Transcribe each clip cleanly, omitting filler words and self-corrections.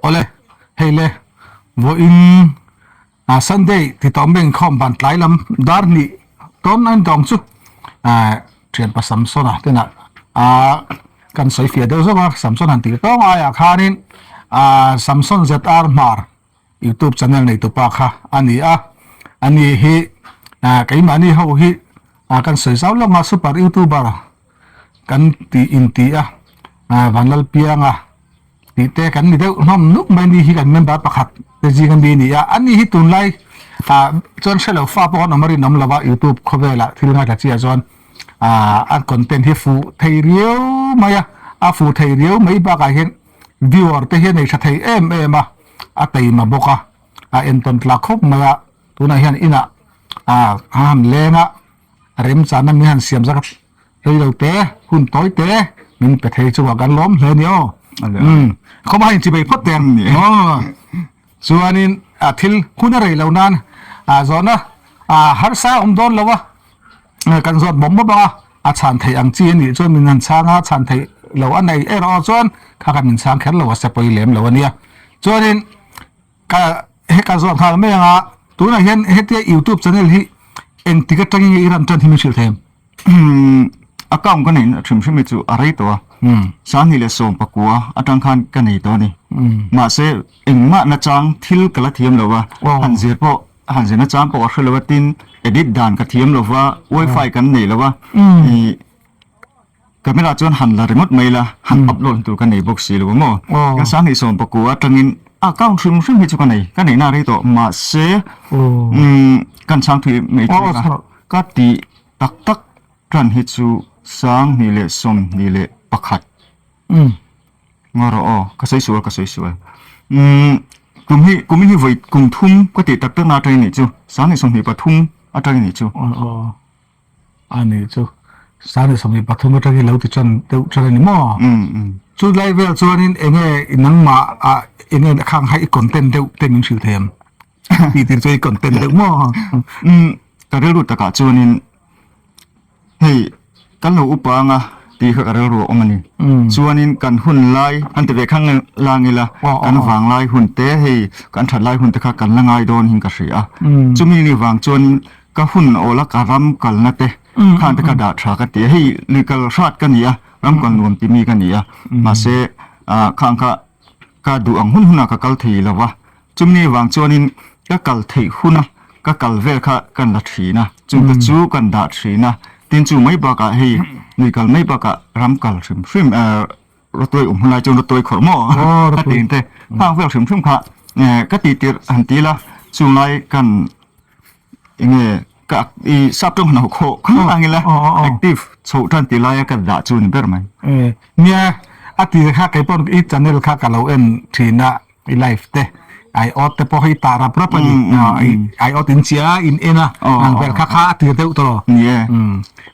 Awle, hei le, vawiin Sunday ti tawh mai inkhawm ban tlai lam dar hnih tawn a indawng chu thianpa Samsona tena kan sawi fiah deuh zawk a, Samson han tih tawng aiah khanin Samson ZR Hmar Youtube channel nei tupa kha a ni a, ani hi keimahni ho hi kan sawi zau lawng a super youtuber kan tih inti a Vanlalpianga tih te kan ni deuh hlawm nuk mai ni hi kan member pakhat te zing ami a ni a, ani hi tunlai ah chuan hre lo fa pawh an awm a rinawm lo a youtube khawvelah thil ngaithla chiah chuan ah a content hi fuh thei riau mai a, a fuh thei riau mai bakah hian viewer te hi a nei tha thei em em a, a taima bawk a, a entawn tlak khawp mai a, tunah hian inah ah a han leng a, remchana min han siam zak Rei lo te, hun tawi te min pe thei chungah kan lawm hle ni aw. Umm, khawma in chibei phawt teh ang. Aw, chuanin a thil hun a rei lo nan a zawhna a harsa a awm dawn lo a, kan zawt mawp mawp ang a, a chhan theih ang chi a nih chuan min han chhang a, chhan theih lo a nei erawh chuan kha khan min chhang kher lo a, se pawi lem lo a nia. Chuanin Ka he ka zawt nghal mai anga tunah hian hetia youtube channel hi engtik atangin nge i ran tan hi min hrilh thei em? Account ka neih hrim hrim hi chu a rei tawh a, 2019 atang khan ka nei tawh a ni. Mahse engmah nachang thil ka la thiam lo va, han zir pawh han zir nachang pawh ka hre lo va, tin edit dan ka thiam lo va, wifi kan nei lo va, Camera chuan han la ringawt mai la, han upload tur ka nei bawk si lo a maw? Ka 2019 atangin account hrim hrim hi chu ka nei, ka neihna a rei tawh mahse umm kan chhang thui mai thei ka, ka tih tak tak tan hi chu 2021 ngaw rawh aw, ka sawi sual ka sawi sual umm kum hi kum hi vawi kum thum ka tih tak tak na atangin nih chu 2023 atangin nih chu. A nih chu 2023 atangin lo ti tan deuh tan a ni maw? Chu lai vel chuanin enge i nangmah ah enge khang kha i content deuh te min hrilh thei em? Tih tir chu i content deuh maw? Ka rilru takah chuanin hei kan lo upa anga tih kha ka rilru a awm a ni. Chuanin kan hun lai han ti ve khang lang ila kan vang lai hun te hei kan that lai hun te kha kan la ngai dawn hin ka hria a. Chumi ni vang chuanin Ka hun awl a ka ram kalna te khan te ka dah tha ka ti a, hei lui kal hrat ka ni a, ram kal nuam ti mi ka ni a, mahse ah khang kha ka duh ang hun hunah ka kal thei lo va, chumi vang chuanin ka kal theih huna ka kal vel kha kan la thin a, chung te chu kan dah thin a, tin chu mai bakah hei lui kal mai bakah ram kal hrim hrim ah Rawtuai awm hunlai chuan rawtuai khawrh maw ka ti te khang vel hrim hrim kha ka tih tirh han ti la chunglai kan enge ka i sap tawng hna khawh khawh ang ila active chhoh tan ti laia ka dah chu ni ber mai. Nia a ti kha kei pawn i channel kha ka lo en thin a i live te ai awt te pawh hi tah rap rap a ni ai awt in chia in en a ang vel kha kha a tir deuh tawh ni e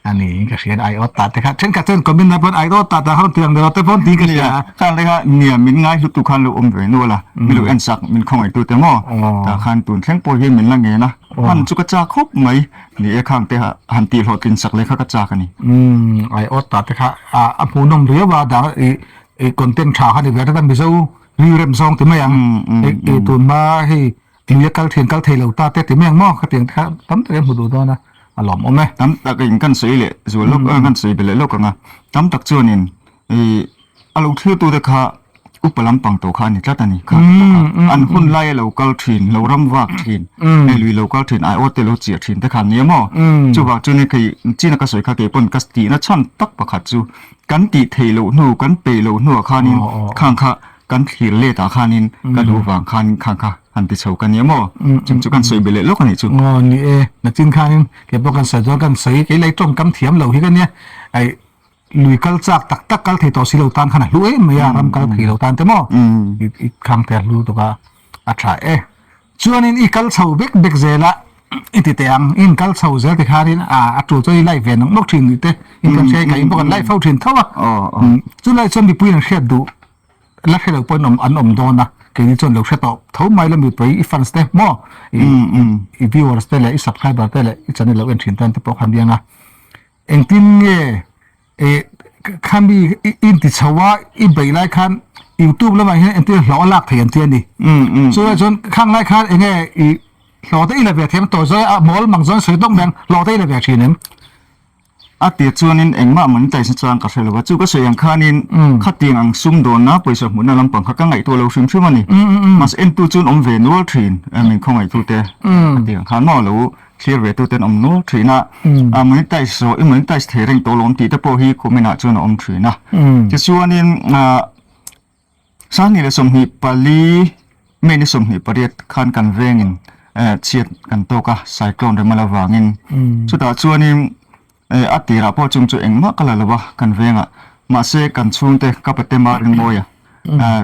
a ni ka hria ai awt tah te kha thenkhat chuan comment ah pawn ai awt tah tah kha rawn ti ang deuh te pawn tiin ka hria khan te kha nia min ngai hlu tu khan lo awm ve nual a mi lo en sak min khawngaih tu te maw tah khan tun thleng pawh hian min la ngen a han chu ka chak khawp mai ni e khang te han tih hlawhtlin sak leh kha ka chak a ni ai awt tah te kha a hmuhnawm riau a dang i content tha kha ni ve ta mizo Ri rem zawng ti mai ang. I tun hma hei tui a kal thin kal thei lo ta te ti mai ang maw? Khatiang te kha tam tak in hmu duh dawn a, a lawm awm e. Tam tak in kan sawi leh zual lawk kan sawi belh leh lawk ang a, tam tak chuanin i a lo thlir tu te kha upa lampang tawh kha a ni tlat a ni kha te pawh kha. An hun laia lo kal thin, lo ram vak thin, hei lui lo kal thin, aiawt te lo chiah thin te kha an ni a maw? Chuvang chuan kei china ka sawi kha kei pawn ka tihna chhan tak pakhat chu Kan tih theih loh hnu, kan peih loh hnuah khanin khang kha kan thlir let ah khanin ka duh vang khanin khang kha han ti chho ka nia maw? Chung chu kan sawi be leh lawk a nih chu. Aw ni e, nachin khanin kei pawh kan sawi chuan kan sawi kei lei tawngkam thiam lo hi ka nia, ai lui kal chak tak tak kal thei tawh si lo tan khan a hlu em mai a, ram kal thei lo tan te maw? I khang te a hlu tuk a, a tha e. Chuanin i kal chho bek bek zel a, i ti teh ang, i inkal chho zel tikhanin a a tul chuan i live ve nawk nawk thin tih te in kan hria i ka in bawk an live ho thin tho a. Chulai chuan mipui an hriat duh la hre lo pawhin an awm dawn a, keini chuan lo hre tawh tho mai la mipui i fans te maw i viewers te leh i subscriber te leh i channel lo en thin tan te pawh khan biang a. Engtin nge khami i inti chho a i beih lai khan. YouTube lamah hian entir hlawh a lak thei an ti a ni. Chulai chuan khang lai khan enge i hlawh te i la ve thiam tawh zawi a mawl mang zawn sawi tawk mai ang hlawh te i la ve thin em? A tir chuanin engmah monetize chang ka hre lo a, chu ka sawi ang khanin khatiang ang sumdawnna pawisa hmuhna lampang kha ka ngaihtuah lo hrim hrim a ni. Mahse entu chuan awm ve nual thin, min khawngaih-tute khatiang khan maw lo thlir ve tute an awm nual thin a, a monetize zawh i monetize thei reng tawh lawm tih te pawh hi comment ah chuan a awm thin a. Tichuanin 2024 May ni 28 khan kan vengin chhiat kan tawk a, cyclone remal avangin. Chutah chuanin a tirah pawh chung chu engmah ka la lo a kan vengah. Mahse kan chhungte ka pate Marinmawia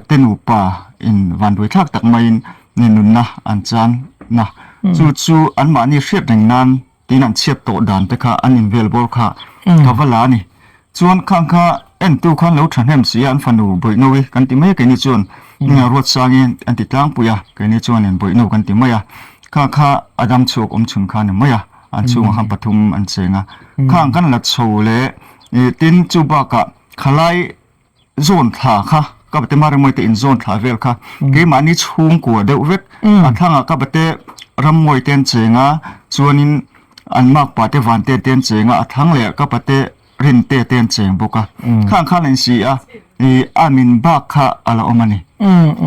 te nupa in vanduai thlak tak maiin nunna an chan na. Chu chu anmahni hriat reng nan Tin an chhiat tawh dan te kha an invel bawr kha ka va la a ni. Chuan khang kha entu khan lo thahnem si a an fanu Bawihnovi kan ti mai a keini chuan Ruatsangi an ti tlangpui a keini chuanin Bawihno kan ti mai a. Kha kha a dam chhuak awm chhun kha a ni mai a an chhungah khan pathum an cheng a. Khang kan la chho leh tin chu bakah khalai zawn thla kha ka bate Marimawii te in zawn thla vel kha keimahni chhungkua deuh vek a thlangah ka bate Rammawii te an cheng a chuanin an makpa te Vante te an cheng a a thlang leh ka pate Rinte te an cheng bawk a khang khan a insi a ih a min bak kha a la awm a ni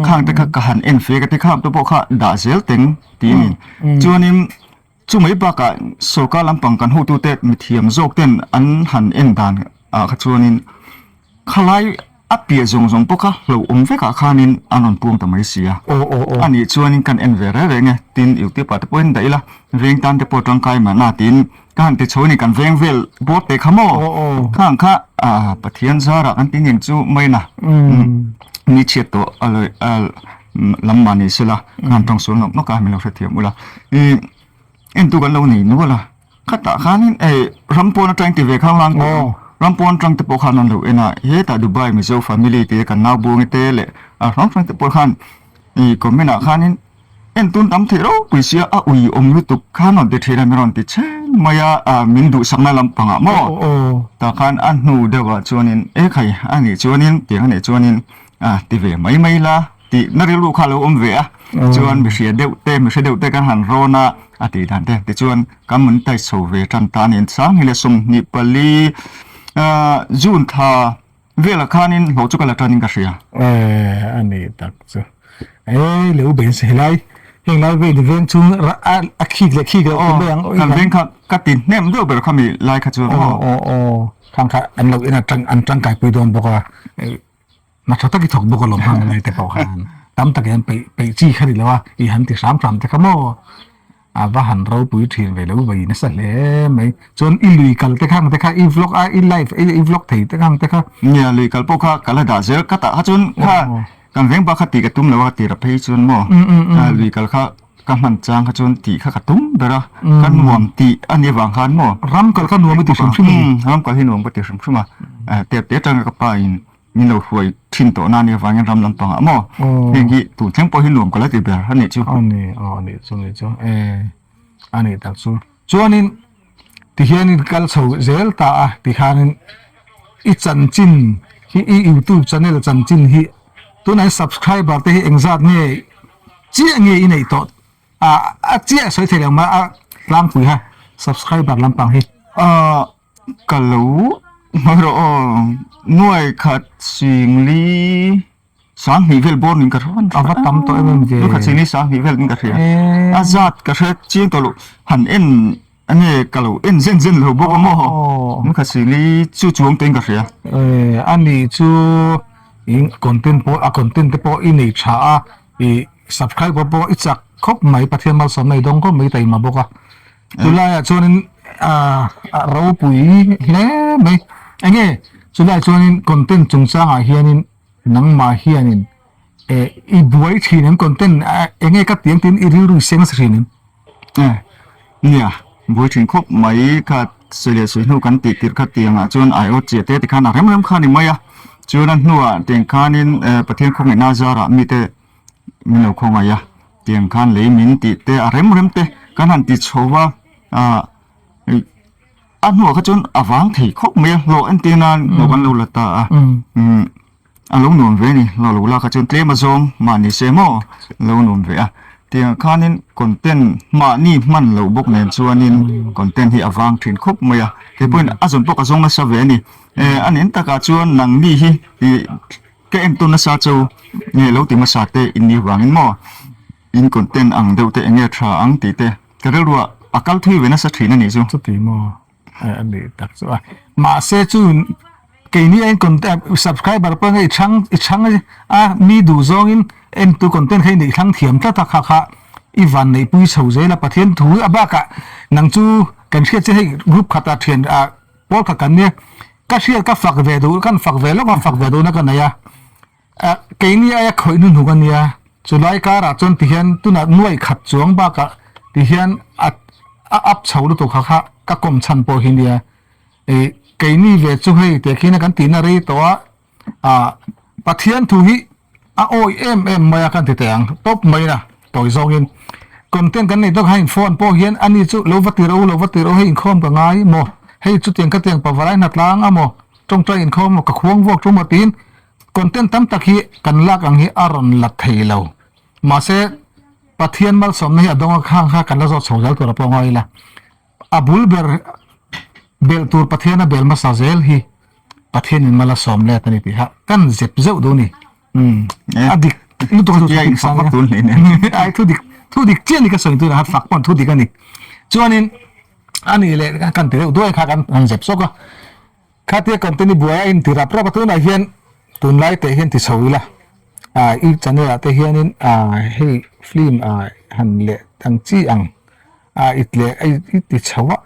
khang te kha ka han en fe ka ti khang te pawh kha dah zel teng tiin chuanin Chu mai bakah sorkar lampang kan hotute mithiam zawk ten an han en dan ah kha chuanin khalai a piah zawng zawng pawh kha hlauhawm vekah khanin an rawn puang ta mai si a. A nih chuanin kan en ve reng reng e, tin YouTube ah te pawhin daih ila veng tan te pawh tangkai mahna tiin ka han ti chho a ni kan veng vel bawr te kha maw khang kha ah Pathian zarah kan ti ning chu maina mi chhiat tawh a lam mah ni sela khan tawng sual nawk nawk a min lo hrethiam ula ih entu kan lo nei nual a khatah khanin eh ram pawn atang ti ve khang lang tawh ang ram pawn atang te pawh khan an lo en a hetah Dubai Mizo family te kan nau buangi te leh a hrang hrang te pawh khan ih comment ah khanin entun tam theih ropui sia a ui awm lutuk khan rawn ti thin a min rawn ti chhen mai a ah min duhsakna lampangah maw tah khan a hnu deuhah chuanin ekhai a nih chuanin tiang a nih chuanin a ti ve mai mai la tih na rilru kha a lo awm ve a chuan mi hria deuh te mi hre deuh te kan han rawn a a tih dan te tichuan kan mun tai chho ve tan ta a ni 2024 ah June thla velah khanin hlawh chu ka la tanin ka hria. A ni tak chu e lo ben se helai heng lai vel veng chu a khik leh khik loh mai ang kan veng kha ka ti hnem deuh ber kha mi lai kha chuan aw aw aw khang kha an lo en a tang an tangkai pui dawn bawk a. Na tha tak i thawk bawk alawm hang lai te pawh khan tam tak hian peih peih chi kha ni lo a i han ti hram hram te kha maw a va han ropui thin ve lo vai nasa hle mai chuan i lui kal te khang te kha i vlog a i live i vlog thei te khang te kha nia lui kal pawh kha ka la dah zel ka tah kha chuan kha kan veng bak kha tih ka tum lo a tira phei chuan maw lui kal kha ka hman chang kha chuan tih kha ka tum ber a ka nuam tih a nih avang khan maw ram kal kha nuam i ti hrim hrim a ni ram kal hi nuam ka ti hrim hrim a tep te atanga ka pa in Min lo hruai thin tawh na nia vangin ram lampang ah maw heng hi tun thleng pawh hi nuam ka la ti ber a nih chu. A ni aw a nih chu nih chu e a nih tak chu. Chuanin tihianin kal chho zel ta a tikhanin i chanchin hi i youtube channel chanchin hi tunah hian subscriber te hi engzat nge chiah nge i neih tawh a a chiah sawi thei lo mai a tlangpui ha subscriber lampang hi. Ahh Ka lo hmai rawh aw, nuai khat singli 2000 vel bawr niin ka hria. A va tam tawh em em ve. Nuai khat singli 2000 vel niin ka hria. A zat ka hre chiang tawh lo, han en enge ka lo en zen zen lo bawk a maw. Nuai khat singli chu chuang tein ka hria. A nih chu in content pawh a content te pawh i nei tha a, i subscriber pawh i chak khawp mai Pathian malsawmna i dawng khawp mai taima bawk a. Chulaiah chuanin a ropui hle mai. Enge chulaiah chuanin content chungchangah hianin nangmah hianin eh i buai thin em content enge ka ti ang tiin i rilru i seng nasa thin em? Eh nia buai thin khawp mai kha sawi leh sawi hnu kan tih tirh kha tiangah chuan aiawt chiah te tikhan a rem rem kha a ni mai a chuan a hnuah tiang khanin Pathian khawngaihna zarah mite min lo khawngaih a tiang khan lei min tih te a rem rem te kan han ti chho va ah a hnuah kha chuan a vang thei khawp mai a hlawh entir nan hlawh kan lo la ta a umm. A lo nuam ve a ni, lo lo lak ah chuan tlem a zawng mahni se maw lo nuam ve a. Tiang khanin content mahni hman loh bawk nen chuanin content hi a vang thin khawp mai a, kei pawhin a zawn pawh ka zawng nasa ve a ni. A nen takah chuan nangni hi ih ka entawn nasa chu nge lo ti hmasa te in nih vangin maw in content ang deuh te eng nge tha ang tih te ka rilruah a kal thui ve nasa thin a nih chu. Chuti maw? A nih tak chu a. Mahse chu keini a in content subscriber pawh i chhang i chhang a mi duh zawngin entu content kha i neih thlang thiam tlat a kha kha i van neih pui chho zel a Pathian thu a bakah nang chu kan hriat che hei group khatah thian ah pawl khat kan nia ka hriat ka fak ve duh kan fak ve lawk a fak ve duhna ka nei a. Keini aia khawih hnuhnuk a nia, chulai karah chuan tihian tunah nuai khat chuang bakah tihian a a up chho lutuk kha kha ka kawm chhan pawh hi nia. Ih keini ve chu hei teh khina kan tihna rei tawh a, ah Pathian thu hi a awi em em mai a kan ti teh ang tawp mai na tawi zawngin content kan nei tawk kha in phone pawh hian ani chu lo va ti ro lo va ti ro hei inkhawm ka ngai maw hei chutiang khatiang pavalai hna tlang a maw tawngtai inkhawm maw ka khuang vuak chu maw tiin Content tam tak hi kan lak ang hi a rawn la thei lo. Mahse, Pathian malsawmna hi a dawng a khang kha kan la zawt chho zel tur a pawh ngawi ila. A bul ber belh tur Pathian a bel hmasa zel hi Pathianin mal a sawm let a ni tih kha kan zep zeuh duh a ni. Umm a dik lutuk a chu fak vak tur hle nen. Ai thu dik thu dik chiah ni ka sawi tur a fak pawn thu dik a ni. Chuanin a nih leh kan ti deuh duai kha kan han zep zawk a. Khatia content i buai a inti rap rap a tunah hian tunlai teh hian ti chho ila ah i channel ah te hianin ah hei film ah han leh ang chi ang ah it leh a i ti chho a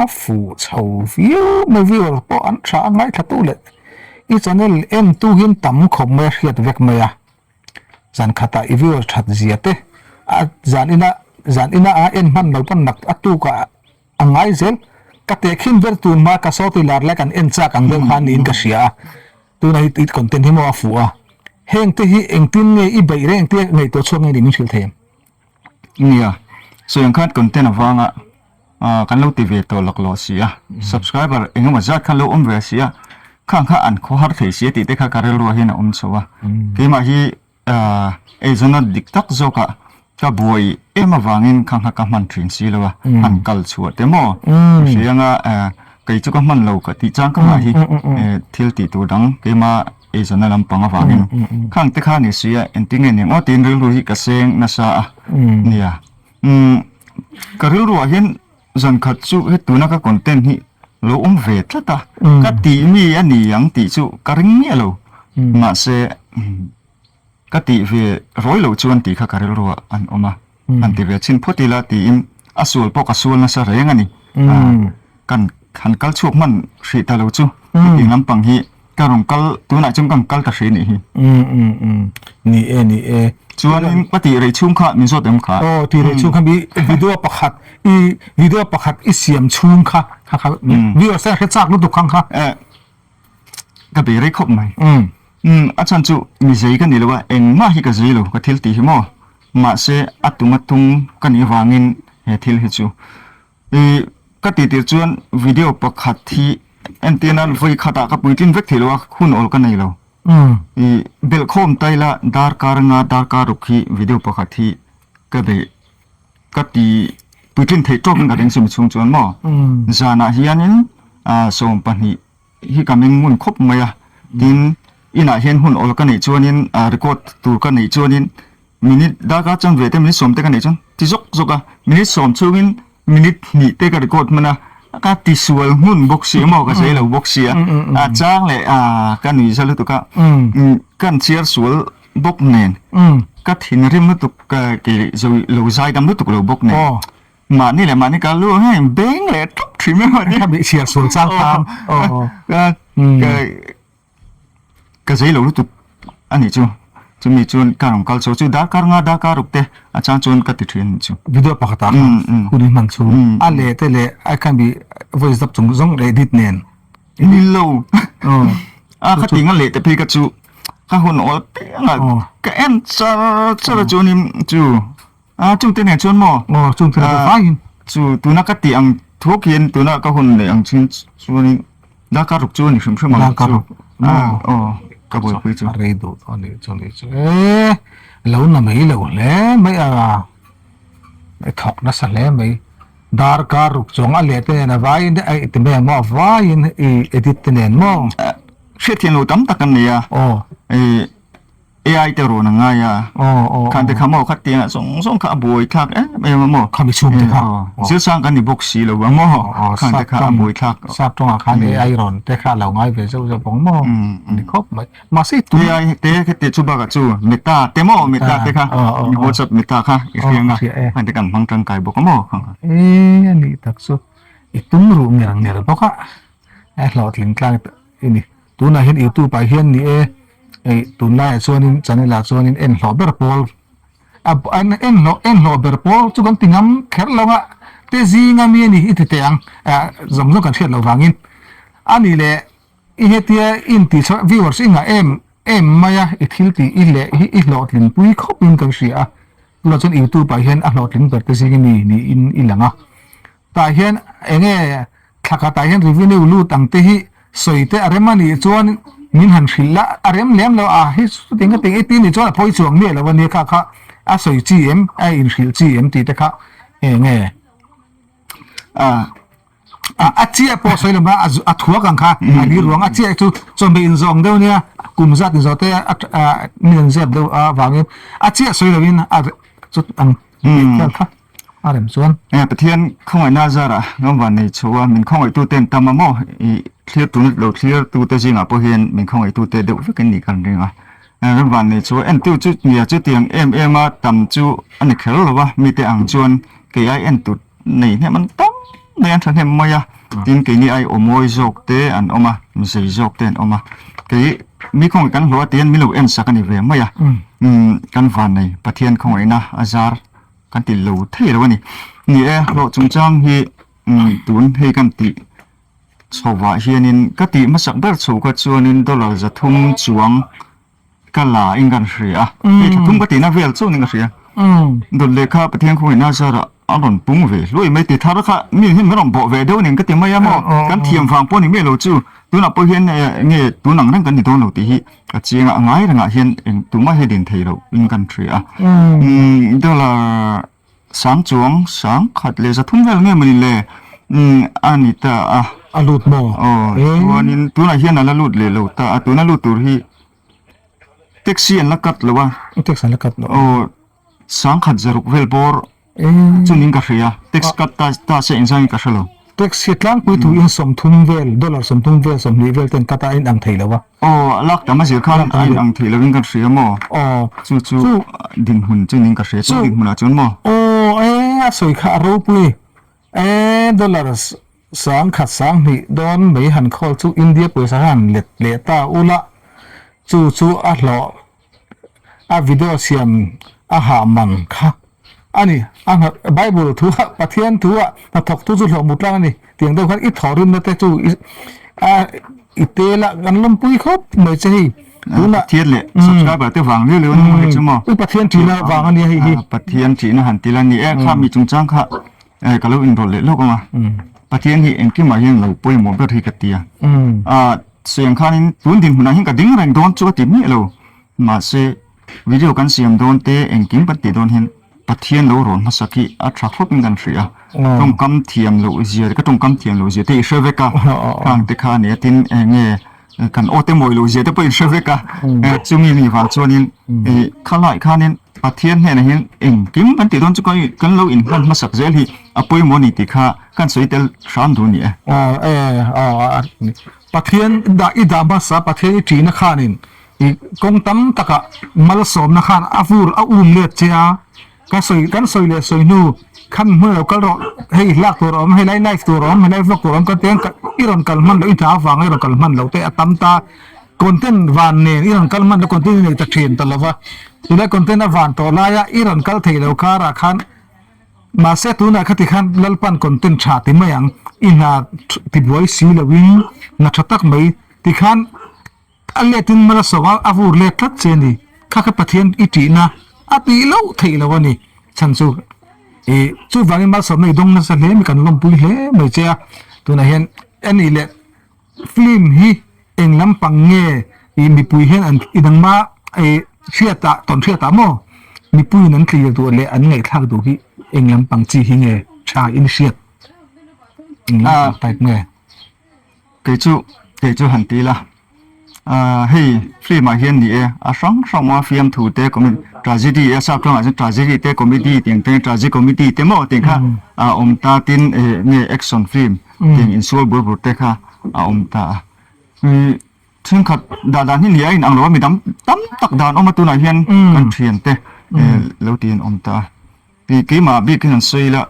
a fuh chho viau mai viewer pawh an tha a ngaithla tu leh i channel en tu hian tam khawp mai a hriat vek mai a zan khatah i viewer that zia te a zan ina zan ina a en hman lo pawn nak a tukah. A ngai zel. Ka tehkhin ber tun hma ka sawti lar lai kan en chak ang deuh khan niin ka hria a. Tuna hi i content hi maw a fuh a. Heng te hi engtin nge i beih reng tia ngaihtuah chhuak nge ni min hrilh thei em? Nia, sawi ang khan content avanga kan lo ti ve tawh laklawh si a. Subscriber engemaw zat khan lo awm ve si a, khang kha an khawhar thei si a tih te kha ka rilruah hian a awm chho a. Keimah hi Eizawnna dik tak zawkah ka buai em avangin kha kha ka hman thin si lo a, han kal chhuah te maw ka hria anga kei chu ka hman lo ka tih chang ka ngah hi thil tih tur dang keima eizawnna lampang avangin khang te kha ni si a engtin nge ning aw tiin rilru hi ka seng nasa a nia. Ka rilruah hian zan khat chu he tuna ka content hi lo awm ve tlat a, ka tih mi a ni ang tih chu ka ring miah lo mahse ka tih ve rawi loh chuan tih kha ka rilruah an awm a, han ti ve chhin phawt ila tiin a sual pawh ka sual nasa reng a ni. Kan han kal chhuak hman hrih ta lo chu hetiang lampang hi ka rawn kal tunah chuan ka rawn kal ta hrih nih hi. Ni e ni e. Chuanin ka tih rei chhung kha min zawt em kha? Aw tih rei chhung kha mi video pakhat i video pakhat i siam chhung kha kha kha video se hre chak lutuk khang kha. Ka bei rei khawp mai. A chhan chu mi zei ka ni lo a engmah hi ka zei lo ka thil tih hi maw mahse a tum a tung ka nih avangin he thil hi chu I ka tih tir chuan video pakhat hi entir nan vawi khatah ka puitlin vek thei lo a, hun awl ka nei lo. I belhkhawm ta ila darkar anga darkar ruk hi video pakhat hi ka beih ka ti puitlin theih tawkin ka ring chumi chhung chuan maw. Zanah hianin 20 hi ka meng ngun khawp mai a, tin inah hian hun awl ka neih chuanin record tur ka neih chuanin Minute darkar chang ve te minute 10 te ka neih chuan ti zawk zawk a, minute 10 chhungin minute hnih te ka record hman a, ka ti sual hmun bawk si emaw ka zei lo bawk si a, a chang leh a ka nui za lutuk a, kan chhiar sual bawk nen ka thinrim lutuk ka ke zo lo zai dam lutuk lo bawk nen mahni leh mahni ka lu ang hian beng leh tawp thin mai mahni. Ka chhiar sual chang khan. Ka zei lo lutuk a nih chu, chumi chuan ka rawn kal chho chu darkar nga darkar ruk te a chang chuan ka ti thin a nih chu. Video pakhat ah khan hun i hman chu a leh te leh a khan bi voice dub chung zawng leh edit nen. Ni lo a kha ting a leh te phei ka chu ka hun awl piang a ka en char char a chuanin chu. A chungte nen chuan maw? Aw chungte nen chuan faiin. Chu tuna ka tih ang thuak hian tuna ka hun neih ang chin chuanin darkar ruk chu a ni hrim hrim ang. Darkar ruk. Aw. Ka buaipui chu. A rei duh tawh a nih chu nih chu e lo na mai lo hle mai a i thawk nasa hle mai darkar ruk chuang a leh te nen a vaiin a ti mai ang maw a vaiin i edit te nen maw. Hriatthiam lo tam tak an nei a. Aw. AI te rawn a ngai a, khan te kha maw kha tiangah zawng zawng kha a buai thlak em em a maw. Khami chhung te kha. Zilsang kan ni bawk si lo a maw, khan te kha a buai thlak. Sap tawngah khan AI rawn te kha a lo ngai ve zeuh zeuh bawk maw, ni khawp mai. Mahse tun. AI te kha te chu bakah chu Meta te maw, Meta te kha, WhatsApp Meta kha i hria ang a, khan te kan hmang tangkai bawk a maw. E a nih tak chu, i tum ruh nger nger bawk a, a hlawhtling tlang i ni. Tunah hian youtube ah hian ni e hei tunlaiah chuanin channel ah chuanin en hlawh ber pawl a en hlawh en hlawh ber pawl chu kan ti ngam kher lo a te zinga mi a ni i ti teh ang ah zawng zawng kan hriat loh vangin a ni leh i hetia i intih chhuah viewers i ngah em em mai a i thil tih i leh hi i hlawhtling pui khawp in kan hria a tunah chuan youtube ah hian a hlawhtling ber te zinga mi niin i lang a tah hian enge Thla khatah hian revenue lut ang te hi sawi te a rem a nih chuan min han hrilh la, a rem lem lo a hi chuting ka ting i ti nih chuan a phawi chuang miah lo a nia kha kha a sawi chi em a inhrilh chi em tih te kha eng nge a a chiah pawh sawi lo a a thuak ang kha a ni ruang a chiah chu chawhmeh inzawng deuh nia kum zat inzawh te a min an zep deuh avangin a chiah sawi lovin a chut ang tih vel kha. A rem chuan. Nge Pathian khawngaihna zarah ngam van nei chho a, min khawngaihtute an tam a maw? I thlir tu lo thlir tute zingah pawh hian min khawngaihtute deuh vek an nih kan ring a. Ram van nei chho a, entu chu nia chutiang em em a tam chu a ni kher lo a, mite ang chuan kei ai entu nei hnem an tam mai an thahnem mai a, tin keini ai aw mawi zawk te an awm a, mizei zawk te an awm a, kei mi khawngaih kan hlawh a tihian min lo ensak a ni ve mai a, kan van nei Pathian khawngaihna a zar. Kan ti lo thei lo a ni. Ni e, hlawh chungchang hi tun hei kan tih chhovah hianin ka tih hmasak ber chho kha chuanin dollar 300 chuang ka la in kan hria a. Hei thla thum ka tihna vel chuan in ka hria. Dawt leh kha Pathian khawngaihna zarah a rawn pung ve hluai mai ti thar kha mi hian min rawn bawh ve deuh a ni ka ti mai a maw. Kan thiam vang pawh ni miah lo chu. Tunah pawh hian nge tun ang reng kan ni dawn lo tih hi ka chiang a, a ngai rengah hian eng tumah hi din thei loh in kan hria a. Dollar sang chuang 1003 vel nge mawni le a ni ta a. A lut maw? Aw, chuanin tunah hian a la lut leh lo ta a, tuna lut tur hi taxi an la cut lo a. Taxi an la cut lo. Aw. 1006 vel bawr chunin ka hria, tax cut ta ta se engzangin ka hre lo. Tax hi tlangpui thu in 30 vel, dollar 30 vel, 20 vel ten cut a in ang thei lo a. Aw, a lak tam a zir khan a in ang thei lo in kan hria maw? Aw. Chu chu dinhmun chunin ka hria, chu dinhmunah chuan maw? Aw, e a sawi kha a ropui e, dollar 1020 dawn mai han khawl chu India pawisa khan let leh ta ula, chu chu a hlawh A video siam a hah man kha a ni. A hna Bible thu a Pathian thu a hnathawk tu chu hlawh mu tlang a ni. Tiang deuh khan i thawhrimna te chu i a i tel a kan lawmpui khawp mai che hei. Tunah Pathian leh subscriber te vang liau liau a ni maw hei chu maw? I Pathian ṭihna vang a nia hei hi. Pathian ṭihna han ti la ni e. Kha mi chungchang kha ka lo inrawlh leh lawk ang a. Pathian hi engkimah hian lo pawimawh ber hi ka ti a. Siam khanin tun dinhmunah hian ka ding reng dawn chu a ti miah lo. Mahse, video kan siam dawn te engkim kan tih dawn hian Pathian lo rawn hmasak hi a tha khawpin kan hria a. Tawngkam thiam loh zia ka tawngkam thiam loh zia te i hre vek a, khang te kha a ni a tin eng nge kan aw te mawi loh zia te pawh i hre vek a. Chumi mi vang chuanin khalai khanin Pathian hnenah hian engkim kan tih dawn chu kan lo inhman hmasak zel hi a pawimawh a ni tih kha kan sawi tel hram duh a ni e. Aw e aw Pathian dah i dah hmasa Pathian i ṭihna khanin i kawng tam takah malsawmna khan a vur a um let che a, ka sawi kan sawi leh sawi hnu khan hmun a lo kal rawh hei lak tur a awm helai live tur a awm helai vlog tur a awm kan ti a i rawn kal hman loh i hna avanga i rawn kal hman loh te a tam ta. Content van nen i rawn kal hman lo content i nei ta thin ta lova, tunlai content a van tawh laia i rawn kal thei lo karah khan mahse tunah khati khan Lalpan content tha ti mai ang i hna tibuai si loin hna tha tak mai tikhan a letin malsawm a a vur let tlat che a ni kha kha Pathian i tihna a tih loh theih lo a ni chhan chu ih chuvangin malsawmna i dawng nasa hle mai kan lawmpui hle mai che a tunah hian a nih leh Film hi eng lampang nge? I mipui hian an i nangma i hriatah tawn hriatah maw mipuiin an tlir duh leh an ngaihthlak duh hi eng lampang chi hi nge tha in hriat eng lampang type nge? Kei chu kei chu han ti la ah hei film ah hian ni e a hrang hrang a fiamthu te comedy tragedy a sap tawngah chuan tragedy te comedy tih ang te tragic comedy te maw tih kha a awm ta tin eh nge action film tih ang insual bur bur te kha a awm ta a. Thenkhat dah dan hi ni a inang lo a, midang tam tak dan awm a tunah hian kan thian te lo ti an awm ta a. Ti keimah bik hian an sawi la,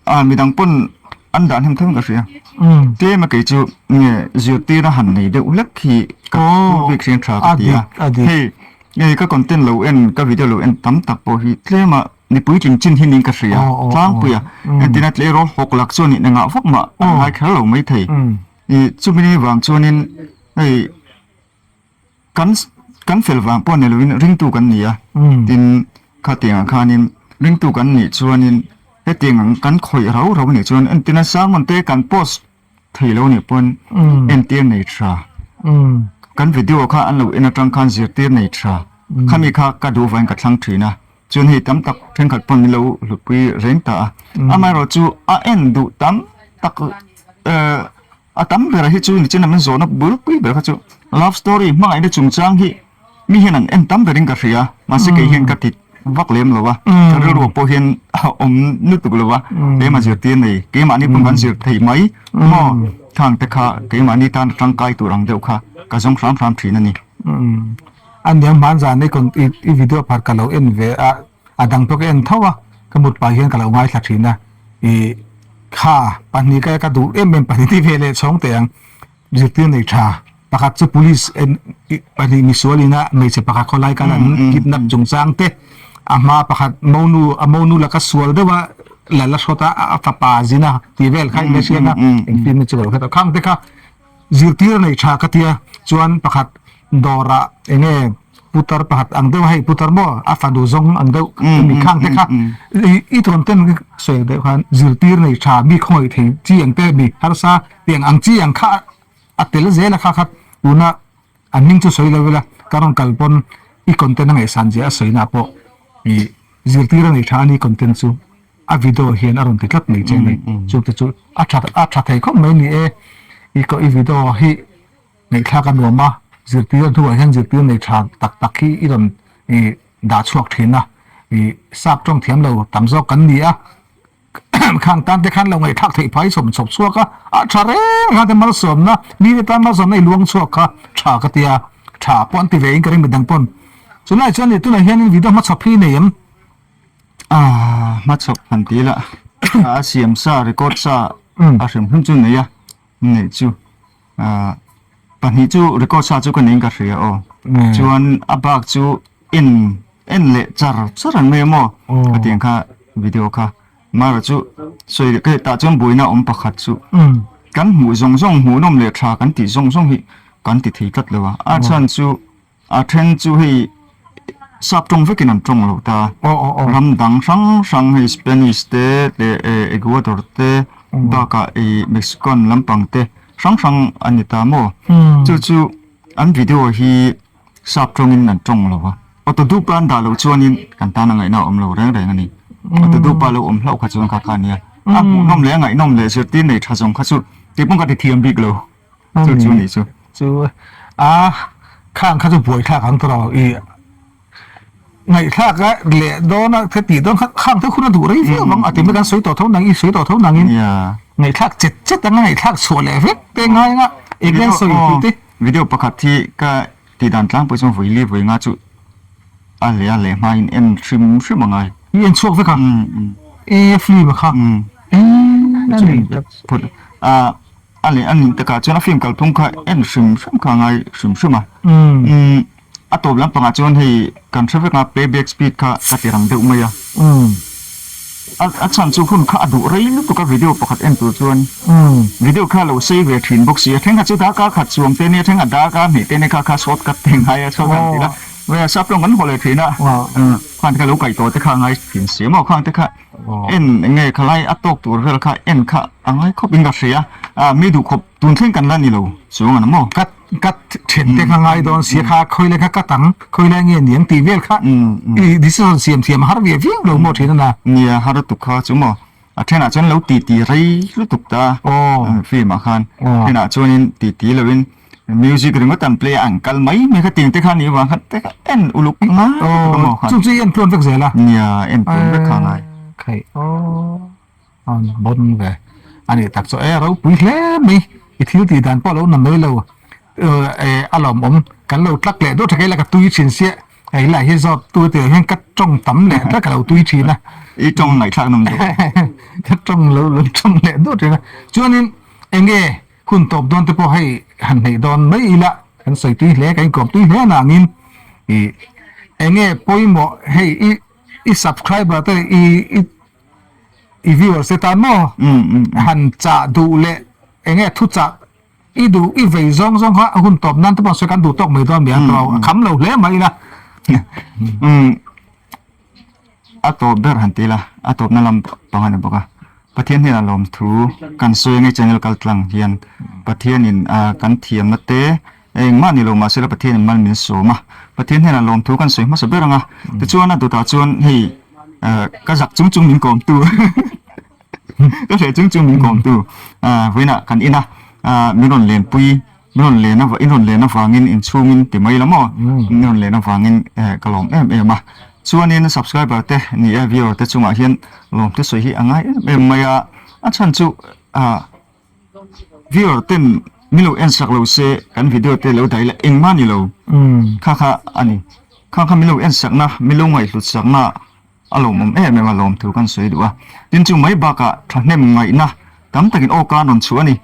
a midang pawn an dan hem tho ka hria. Tlem a kei chu nge zirtir a han nei deuh hlek hi ka thu bik hrian tha ka ti a. Hei hei ka content lo en ka video lo en tam tak pawh hi tlem a mipui tling chin hi niin ka hria tlangpui a. Entirna tleirawl hawk lak chuan in engah vak mah an ngai kher lo maithei. I chumi ni vang chuanin hei kan kan fel vang pawh ni lovin ringtu kan ni a, tin khatiangah khanin ringtu kan nih chuanin hetiang ang kan khawih rau rau nih chuan entirna sermon te kan post thei lo nih pawn entir nei tha, kan video kha an lo en atang khan zirtir nei tha, khami kha ka duh vangin ka thlang thin a, chuan hei tam tak thenkhat pawn min lo hlutpui reng ta a, amaherawhchu a en duh tam tak. Eh, a tam ber hi chu nichin a min zawhna bul pui ber kha chu love story hmangaihna chungchang hi mi hian an en tam berin ka hria mahse kei hian ka ti vak lem lo a ka rilru pawh hian a awm lutuk lo a keimah zirtir nei keimahni pawn kan zir thei mai maw khang te kha keimahni tan tangkai tur ang deuh kha ka zawng hram hram thin a ni. A niang hmanzan i i video phar ka lo en ve a. A dang pawh ka en tho a, ka mut pah hian ka lo ngaithla thin a, ih kha pahnih ka ka duh em em pahnih ti ve leh chhawng teh ang, zirtir nei tha pakhat chu police en pahnih misual ina hmeichhe pakhat khawlai kal an kidnap chungchang te, a hma pakhat monu a monu laka sual deuh a la la hrawt a a fapa zin a tih vel kha in la hriat a, eng film chu ka lo hre tawh khang te kha. Zirtir nei tha ka tia chuan pakhat dawrah eng nge putar pakhat ang deuh a hei putar maw a fanu zawng ang deuh mi khang te kha i tawn ten sawi deuh khan zirtir nei tha mi khawngaih thei chi ang te mi harsa tiang ang chi ang kha a tel zel a kha kha tuna an hming chu sawi lo ila ka rawn kal pawn i content a ngaihsan zia a sawina pawh i zirtir a nei tha a ni content chu. A video hian a rawn ti tlat mai che a ni. Chu te chu a tha a tha thei khawp mai ni e. I i video hi ngaihthlak a nuam a, zirtir hnuah hian zirtir nei tha tak tak hi i rawn i dah chhuak thin a. I sap tawng thiam lo tam zawk kan ni a, khang tan te khan lo ngaihthlak theih phai chhawm chhawp chhuak a, a tha reng reng a te malsawmna mite tan malsawmna i luang chhuak kha tha ka ti a, tha pawh an ti ve in ka ring midang pawn. Chulai chuan tunah hian video hmachhawp hi i nei em? Ah, hmachhawp han ti ila a siam sa record sa a hrim hrim chu nei a neih chu ah pahnih chu record sa chu ka nei in ka hria aw chuan a bak chu en en leh char char an mai a maw ka tiang kha video kha mara chu sawi leh ka tah chuan buaina awm pakhat chu kan hmuh zawng zawng hmuhnawm leh tha kan tih zawng zawng hi kan ti thei tlat lo a a chhan chu A then chu hei sap tawng vekin an tawng lo ta. Ram dang hrang hrang hei Spanish te leh Ecuador te bakah ih Mexican lampang te hrang hrang a ni ta maw. Chu chu an video hi sap tawngin an tawng lo va. Autodupa an dah loh chuanin kan tan a ngaihna a awm lo reng reng a ni. Autodupa lo awm hlauh kha chuan kha kha a nia. A hmuhnawm leh a ngaihnawm leh zirtir nei tha zawng kha chu keipawh ka ti thiam bik lo. Chu chu nih chu. Chu a khang kha chu buai thlak ang tawh i ngaihthlak a leh dawn a ka tih dawn kha khang te hun a duh rei viau ang a ti mai kan sawi tawh tho nang i sawi tawh tho nang in ngaihthlak chet chet anga ngaihthlak chhuah leh vek te ngai anga eng nge sawi tih te. Video pakhat hi ka tih dan tlangpui chuan vawi li vawi nga chu a leh a leh hma in en hrim hrim a ngai. I en chhuak vek a? E film a kha. E a ni. A A leh a nih takah chuan a film kalphung kha en hrim hrim kha a ngai hrim hrim a. Umm a tawp lampangah chuan hei kan hre vek a playback speed kha ka ti rang deuh mai a. A a chhan chu hun kha a duh rei lutuk a video pakhat en tur chuan video kha lo sei ve thin bawk si a. Thenkhat chu darkar khat chuang te nia thenkhat darkar hnih te nia kha kha short cut te ngai a short cut an ti la. Sap tawng kan haw leh thin a. Khang te kha lo kaih tawh te kha a ngai thin si maw khang te kha. En eng nge khalai a tawk tur vel kha en kha a ngai khawp in ka hria a mi duh khawp tun thleng kan la ni lo chuang an maw. Ka. cut then te kha ngai dawn sia kha khawi lai kha cut ang khawi lai nge niang tih vel kha i decision siam thiam har ve viau lo maw thin a na. Nia har lutuk kha chu maw a thenah chuan lo ti ti rei lutuk ta film ah khan thenah chuanin ti ti loin music ringawt an play a an kal mai mai kha tiang te kha ni avang khan te kha en uluk ngai lutuk a maw khan. Chu chu i en tluan vek zel a. Nia en tluan vek kha ngai. Khai aw. An bawn ve a nih tak chu e ropui hle mai i thil tih dan pawh a lo na mai lo e a lawmawm kan lo tlak leh deuh tha kei la ka tui thin sia hei lah hi zawt tu te hian ka tawng tam leh tlat ka lo tui thin a i tawng ngaihthlak nawm deuh ka tawng lo lo tawng leh deuh thin a chuanin enge hun tawp dawn te pawh hei han hneih dawn mai ila kan sawi tui hle kan inkawm tui hle anangin i enge pawimawh hei i i subscriber te i i I viewers te tan maw han chah duh leh eng nge thu chah i duh i vei zawng zawng kha a hun tawp nan te pawh sawi kan duh tawk mai dawn nia tawh a kham lo hle mai ila. A tawp ber han ti ila a tawpna lam pang a ni bawk a Pathian hnenah lawmthu kan sawi ange channel kal tlang hian Pathianin kan thiamna te Engmah ni lo mahse la Pathianin mal min sawm a, Pathian hnenah lawmthu kan sawi hmasa ber ang a, tichuan a dawtah chuan hei ka zak chung chung min kawmtu ka hreh chung chung min kawmtu vawiinah kan in a, min rawn lenpui min rawn len in rawn len avangin inchhungin ti mai la maw min rawn len avangin ka lawm em em a, chuanin subscriber te ni e viewer te chungah hian lawmthu sawi hi a ngai em em mai a, a chhan chu Viewer ten min lo en sak lo se kan video te lo daih la engmah ni lo kha kha a ni. Kha kha min lo en sakna min lo ngaihhlut sakna a lawmawm em em a lawm thu kan sawi duh a. Tin chu mai bakah thahnem ngaihna tam takin aw ka rawn chhuah a ni.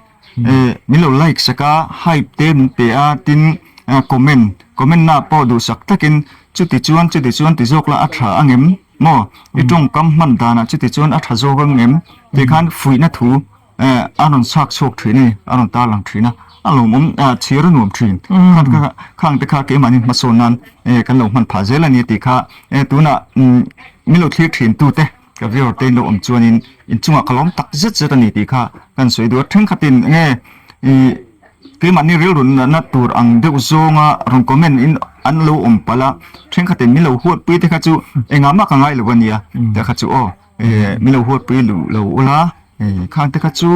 Min lo like sak a hype te min pe a tin comment comment na pawh duhsak takin chuti chuan chuti chuan ti zawk la a tha angem maw i tawngkam hman danah chuti chuan a tha zawk angem tih khan fuihna thu Eh, a rawn chhak chhuak thin a ni, a rawn tarlang thin a, a lawmawm, ah, chhir a nuam thin. Khan kha, khang te kha keimahni hmasawn nan, eh, kan lo hman phah zel a ni tih kha, eh, tunah, umm, min lo thlir thin tu te, ka viewer te in lo awm chuanin inchungah ka lawm tak zet zet a ni tih kha kan sawi duh a. Thenkhatin enge, ih, keimahni rilru natna tur ang deuh zawnga rawn comment in an lo awm palh a, thenkhatin min lo huatpui te kha chu engah mah ka ngai lo a nia, te kha chu aw. Eh min lo huatpui luh lo ula eh khang te kha chu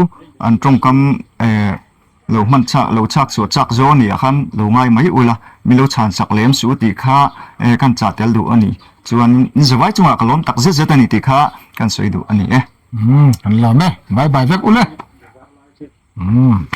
an tawngkam eh lo hman chak lo chak chhuah chak zawng ania khan lo ngai mai ula min lo chhan sak lem suh tih kha eh kan chah tel duh a ni chuan in zavai chungah ka lawm tak zet zet a ni tih kha kan sawi duh a ni e. Umm kan lawm e bye bye vek ule. Umm.